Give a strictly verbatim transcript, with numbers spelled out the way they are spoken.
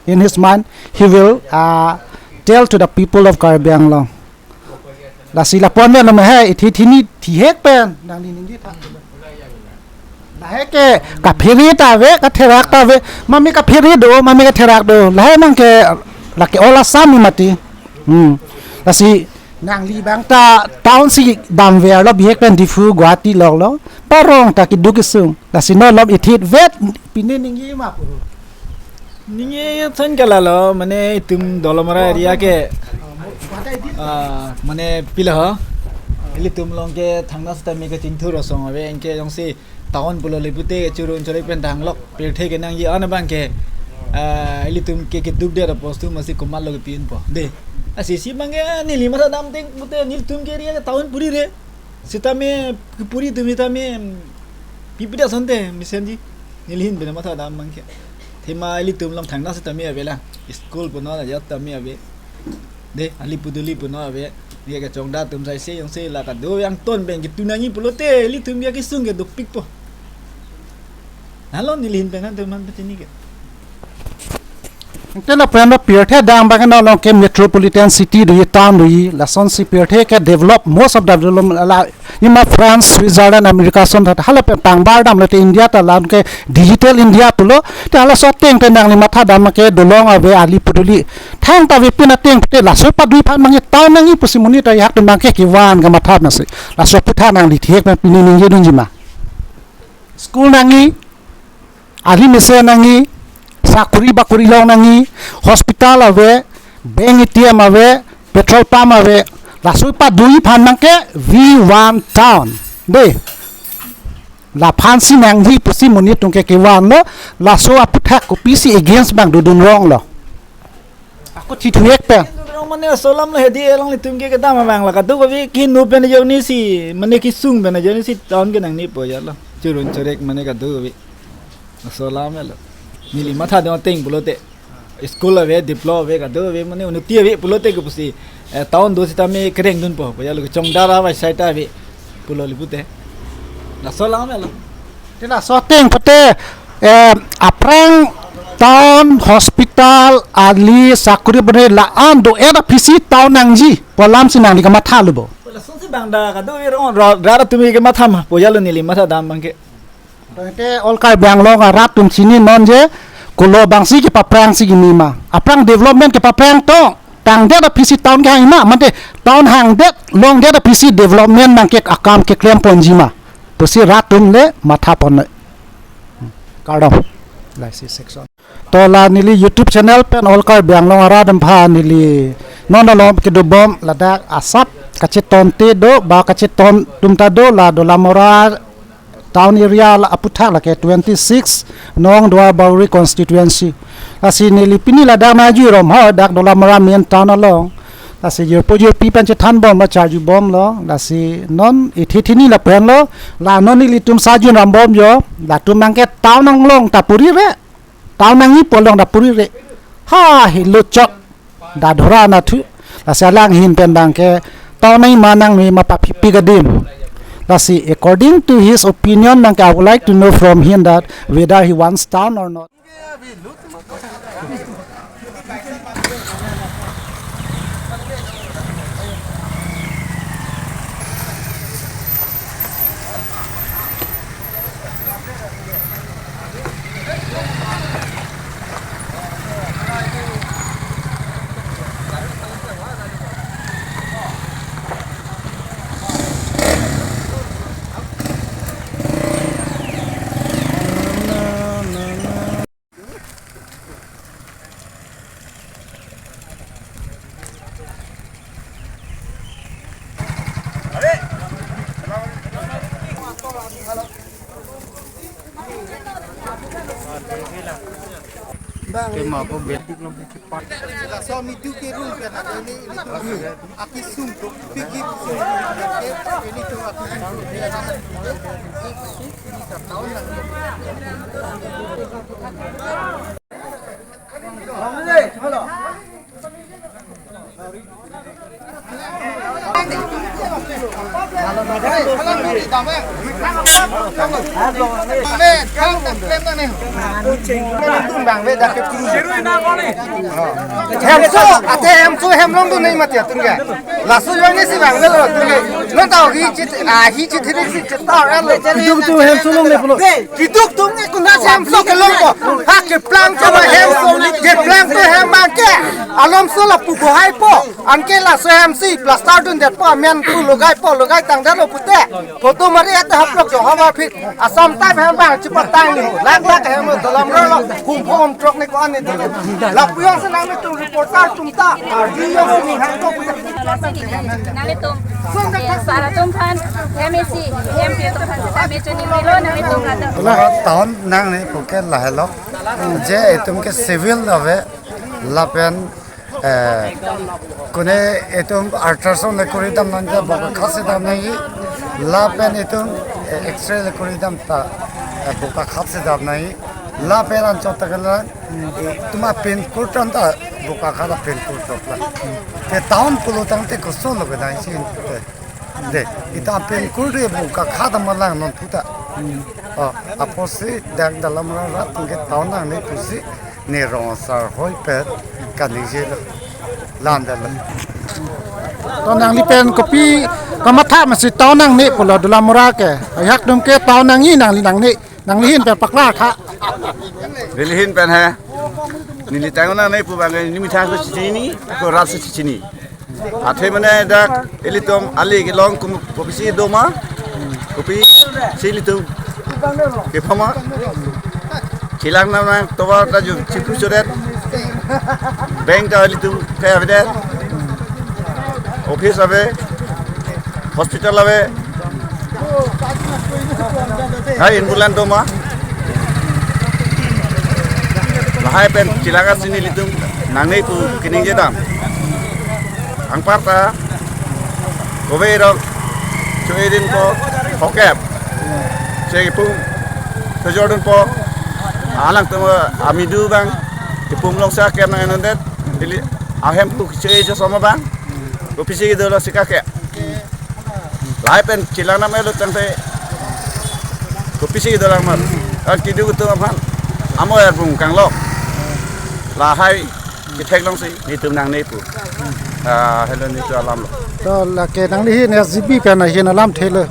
In his mind, he will uh, tell to the people of Karbi Anglong. Lasi lapu-an lo ma he, ithi thini thihek pen nangli ningje tha. Lahai ke kaphere ta ave, katherak ta ave, mame kaphere do, mame katherak do. Lahai nang ke lake all Assam ni mati. Hmm. Lasi nangli bang ta town si damver lo, bihek pen Diphu, Guwahati lok lo. Parong ta keduk kesung. Lasi non lo ithi vet pine ningje ma pu. Ningje than kalalo, mane itum Dolamara area ke, ah, mane pila ho. Ilitum along ke thangnaso tame kachingthur asong ave, anke jongsi town pulo le pute churun chorek pen danglok pirthe kenangji an abang ke, ah, ilitum ke keduk det apot tu masi komatlo kepi-unpo. De. Lasi si abang ke neli matha dam ateng pute nelitum ke area ke town puri re. Sitame puri atum sitame, mm, pipida asonte mesenji. Neli ahin pen matha dam abang ke. Athema ilitum along thangnaso tame ave la. School punon ajat tame ave. De, Alipuduli punon ave. Neli kachongdat atum saise jongsi la kado yang ton pen ketu nangji pulote ilitum ya kesung ke dopikpo. Lalo neli ahin pen atum man pachini ke. Te lapen lo pirthe adang abang non along ke metropolitan city doji, town doji, lasonsi pirthe ke develop, most of the development la, ima France, Switzerland, America ason tha, hala pen pangbar damlote India ta la-an ke digital India pulo. Te halaso ateng te nangli matha dam ke dolong ave, Alipuduli. Thangta avepin ateng te laso padui aphan abang ke town nangji pusi monit ta hak atum abang ke kevan kamatha nasi. Laso aputhak nangli thihek pen pine ningje dunji ma. School nangji, arni mesen nangji, sakori bakori long nangji, hospital ave, bank A T M ave, petrol pump ave, laso padui aphan abang ke we want town. De. Laphan si nangji pusi monit atum ke kevan lo, laso aputhak kopisi against abang dodun rong lo. Ako thithu-ek pen. Rong mane laso alam lo hedi along ilitum ke kedam abang la kadokave kinu pen ajoine si, mane kesung pen ajoine si town ke nangnepo ya lo. Churun chorek mane kadokave. Laso alam lo. Neli matha dam ateng pulote. School ave, develop ave, kadokave mane unnoti ave pulote ke pusi, eh, town do sitame kereng dunpo. Ya lo chongdara vai sai ta ave pulo le pute. Laso alam lo. Te laso ateng pute, eh, aphrang town, hospital, ali, sakori bone la-an do-et aphisi town nangji pu alam si nangli kamatha lo bo. Lasonsi abang da kadokave rong ra, ra atum ke matha ma, po ya lo neli matha dam abang ke. Te all Karbi Anglong arat atum chini non je, kolo abang si kepaphrang si kimi ma. Aphrang development kepaphrang to, tangdet aphisi town kehang ma, mate town hangdet, longdet aphisi development abang ke akam keklem ponji ma. Pusi rat atum le matha pon noi. Kardom. Lahai si section. To la neli YouTube channel pen all Karbi Anglong arat atum aphan neli non along kedobom ladak asap kachetonte do ba kacheton atum ta do la Dolamara town area la aputhak lake twenty-six Nong Duar Baori constituency. Lasi neli pini ladak nangjuirom ho dak Dolamara main town along. Lasi jirpo jirpi pen chethanbom ba charjubom lo. Lasi non ithi thini lapen lo. La non ilitum sarjun rambom jo. Latum abang ke town nanglong ta puri re. Town nangji pu along ta puri re. Ha, helo chot. Da dhora na thu. Lasi alang ahin pen abang ke town nangji ma nangne ma paphipi kadim. Lasi according to his opinion abang ke I would like to know from him that whether he wants town or not. Tema ko betik lo. Laso midu ke room pen ajoine ilitum akesung to pikir. Hemso, ate hemso hemlong do nai mati atum ke. Laso joine si bang lo atum ke. Non ta hi chit, ah, hi chit hi si chit ta ran lo. Kiduk tu hemso long le pulo. Kiduk tu ke kuna hemso kelong ko. Ha keplang ke ba hemso, keplang ke hem bang ke. Alomso lapu bohai po. Anke laso hem si plaster dundet po, amen pu logai po, logai tangdet lo pute. Photo mari ate haplok jo haba phit. Assam type hem bang chepatang ni ho. Lak lak hem dolam rolo. Hum hom truck ni ko-an ni dolo. Lapu jongsi nanglitum reporter atum ta. Ardi jongsi ni hang ko. Nanglitum. Eh, sar atum aphan, M A C, M P atum aphan, seta mechoni milo nanglitum kata. Laha town nangne pu ke lahelo. Je itum ke civil ave. Lapen eh, kune itum ultrasound le kori dam nangji, boka khat si dam nangji. Lapen itum, eh, X-ray le kori dam ta, eh, boka khat si dam nangji. Lapen anchot ta kelang, eh, itum a pin code an ta boka khat a pin code chok la. Ke town pulo tangte koson lo kedang si, eh. De, itum a pin code boka khat a malang non puta. Oh, apotsi dak dalam rat rat tungke town nangne pusi ne rong asar hoi pet kaningje lo. Lam dalo. To nangli pen kopi kamatha masi town nangne pulo Dolamara ke. Ajahak atum ke town nangji nangli nangne. Nangli ahin pen paklar tha. Neli ahin pen he. Neli town nangne pu bang neli methang si chini, ko rat si chini. Athe mane dak ilitum ali kelong kum kopisi doma. Kopisi ilitum kepama. Chelang nam nang tovar ta ju chipu choret. Bank ta ilitum kaya avedet. Office ave. Hospital ave. Hai ambulance doma. Lahai pen chelang asi nelitum nangne pu kaningje dam. Anparta kove rok cho-e dunpo, hokep. Che kipum chojor dunpo. Alangtum amidu bang kipum longsa kep nang enondet. Ili ahem pu cho-e chosoma bang. Kopisi kedo lo sika ke. Lahai pen chelang nam elo tangte kopisi kedo lang mar. An kiduk atum aphan amo erbung kanglok. Lahai kethek longsi nelitum nangne pu. Ah, helo nelitum alam lo. To lake nangli ahin S G B pen ahin alamthe lo.